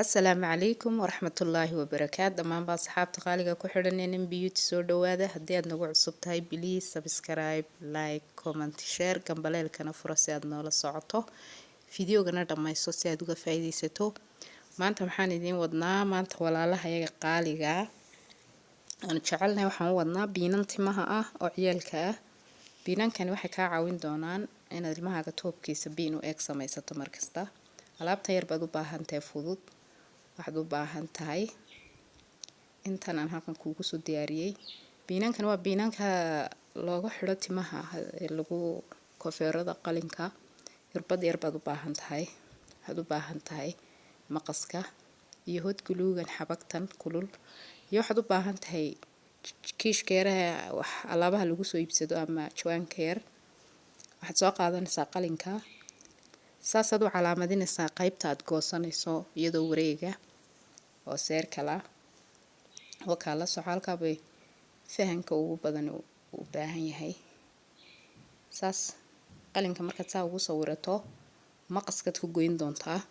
Asalaamu calaykum waraxmatullaahi wabarakaatu. Dhammaanba asxaabta qaaliga ku xidhan NM Beauty, soo dhawaada. Haddii aad nagu cusub tahay, please subscribe, like, comment, share, gambaleelkana furo si aad noola socoto. Fideogana dhammayso si aad uga faa'iidaysato. Maanta waxaan idiin wadnaa, maanta walaalaha yaga qaaliga aan jecelnahay, waxaan u wadnaa biinan timaha ah oo ciyaalka ah. Biinankani waxay kaa caawin doonaan inaad ilmahaaga toobkiisa biin u eeg samaysato markasta. Alaabta yar baad u baahan tahay, fudud. Waxaad u baahan tahay intan aan halkan kuugu soo diyaariyey. Biinankan waa biinanka looga xidho timaha lagu kofeerada qalinka. Irbad yar baad u baahan tahay. Waxaad u baahan tahay maqaska iyo hot glue-gan, xabagtan kulul, iyo waxaad u baahan tahay kiishka yaraha wax alaabaha lagu soo iibsado ama jawaanka yar. Waxaad soo qaadanaysaa qalinka, saasaad u calaamadinaysaa qaybta aad goosanayso, iyadoo wareega oo circle ah. Wakaa, la soco, halkaabay fahanka ugu badan u baahan yahay. Saas qalinka markaad saa ugu sawirato, maqaskaad ku goyn doontaa.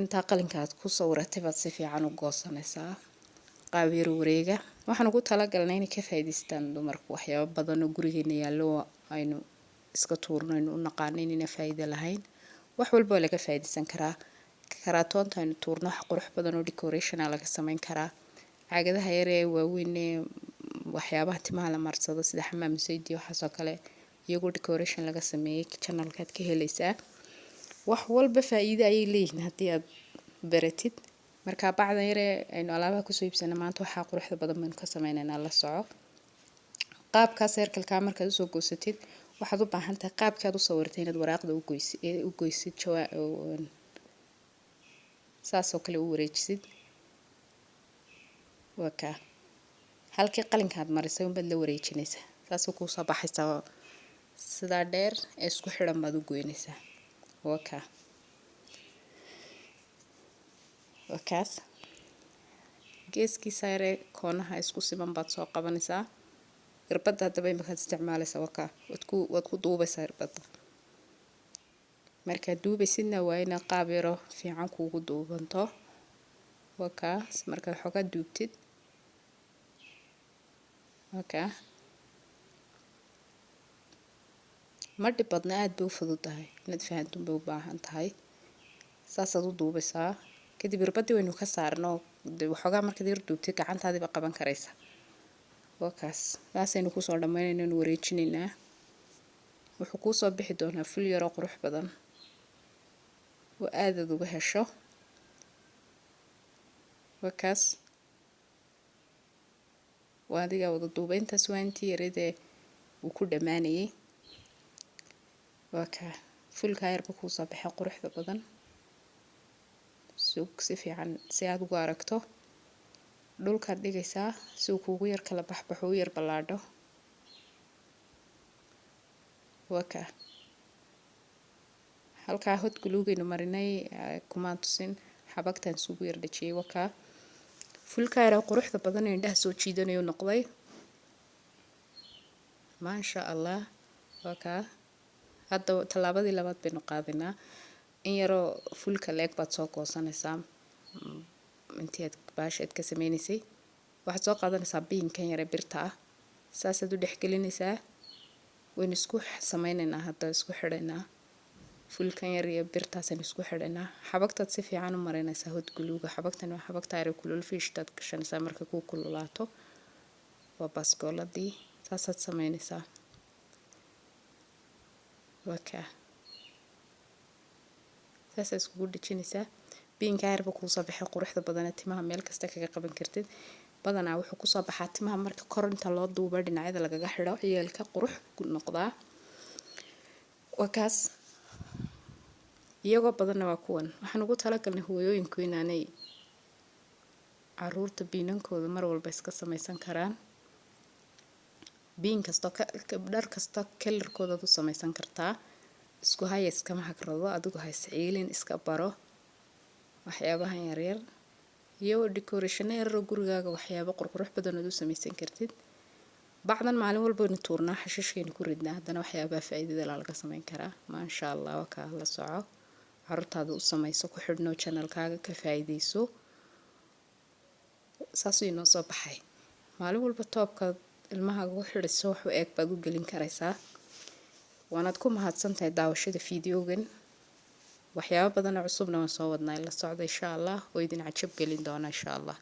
Intaa qalinka aad ku sawiratay baad si fiican u goosanaysaa qaab yar wareega. Waxaan ugu talagalnay inay ka faa'iidaystaan dumarku waxyaabo badan oo gurigeena yaallo aynu iska tuurno, aynu u naqaano inayna faa'iido lahayn. Wax walba waa laga faa'iidaysan karaa. Karaatoonta aynu tuurno wax qurux badan oo decoration ah laga sameyn karaa. Caagadaha yar ee waaweyn ee waxyaabaha timaha la marsado, sida xamaam zayd iyo waxaas oo kale, iyagoo decoration laga sameeyey channelkaad ka helaysaa. Wax walba faa'iido ayay leeyihiin haddii aad baratid. Marka bacdan yaree aynu alaabaha kusoo iibsana, maanta waxaa quruxda badan baynu ka sameynaynaa. La soco qaabkaa circle-kaa. Markaad usoo goosatid, waxaad u baahan tahay qaabkaad u sawirtay inaad waraaqda u goysid, saasoo kale u wareejisid. Waa kaa, halkii qalinkaad marisay unbaad la wareejinaysaa, saasoo kuusoo baxaysaa. Sidaa dheer ee isku xidhan baad u goynaysaa. Waa kaa, waa kaas. Geeskiisa yaree koonaha isku siman baad soo qabanaysaa. Irbadda haddaba imikaad isticmaalaysaa, waa kaa, waad ku duubaysaa irbadda. Markaad duubaysidna waa inaad qaab yaro fiican kuugu duubanto. Waa kaas. Markaad xoogaa duubtid, waa kaa. Ma dhib badna, aada bay u fududahay, inaad fahantuun bay u baahan tahay. Saasaad u duubaysaa. Kadib irbaddii waynu ka saarno. Waxoogaa markaad yar duubtid, gacantaadiiba qaban karaysa. Waa kaas, kaasaynu kusoo dhammaynayna, nu wareejinaynaa. Wuxuu kuusoo bixi doonaa ful yaroo qurux badan oo aadaad uga hesho. Waa kaas, waa adigaa wada duuba. Intaas waa intii yaradee uu ku dhammaanayay. Waa kaa, fulkaa yarba kuusoo baxay quruxda badan. Sug si fiican si aada ugu aragto. Dhulkaad dhigaysaa si uu kuugu yar kala baxbaxo, u yar ballaadho. Waa kaa, halkaa hot glue-gaynu marinay kumaan tusin, xabagtaan isugu yar dhajiyay. Waa kaa, fulkaa yaraa quruxda badan ee indhaha soo jiidanayu noqday, maasha Allah. Waa kaa. Hadda tallaabadii labaad baynu qaadinaa. In yaroo fulka leeg baad soo goosanaysaa intii aad baasha aad ka sameynaysay. Waxaad soo qaadanaysaa biinkan yare birta ah, saasaad u dhexgelinaysaa. Waynu isku sameynaynaa hadda, isku xidhaynaa fulkan yar iyo birtaasaynu isku xidhaynaa. Xabagtaad si fiican u marinaysaa hot glue-ga. Xabagtan waa xabagta yare kulul, fiishtaad gashanaysaa marka kuu kululaato. Waa baskooladii, saasaad sameynaysaa. Waa kaa, saasaa iskugu dhejinaysaa. Biinka yarba kuusoo baxay quruxda badana, timaha meel kasta kaga qaban kartid. Badanaa wuxuu kusoo baxaa timaha marka kor inta loo duubo dhinacyada lagaga xidho ciyaalka, qurux noqdaa. Waa kaas, iyagoo badanna waa kuwan. Waxaan ugu talagalnay hooyooyinku inaanay caruurta biinankooda mar walba iska samaysan karaan. Biin kasto, dhar kasta color-koodaad u samaysan kartaa. Isku haya, iskama hagrado, adigu ha isciilin, iska baro waxyaabahan yaryar iyo decoration yararoo gurigaaga waxyaabo qurqurux badan ood u samaysan kartid. Bacdan maalin walba waynu tuurnaa, xashiishkaynu ku ridnaa, haddana waxyaabaha faa'iidada laga samayn karaa, maasha Allah. Waa kaa, la soco. Caruurtaada u samayso, ku xidhno channelkaaga, ka faa-iideyso. Saasuu inoo soo baxay. Maalin walba toobkaad ilmahaaga u xidhiso wax u eeg baad u gelin karaysaa. Waanaad ku mahadsantahay daawashada fiidiyogan. Waxyaabo badanoo cusubna waan soo wadnaa, la socda insha Allah, oo idin cajab gelin doona insha Allah.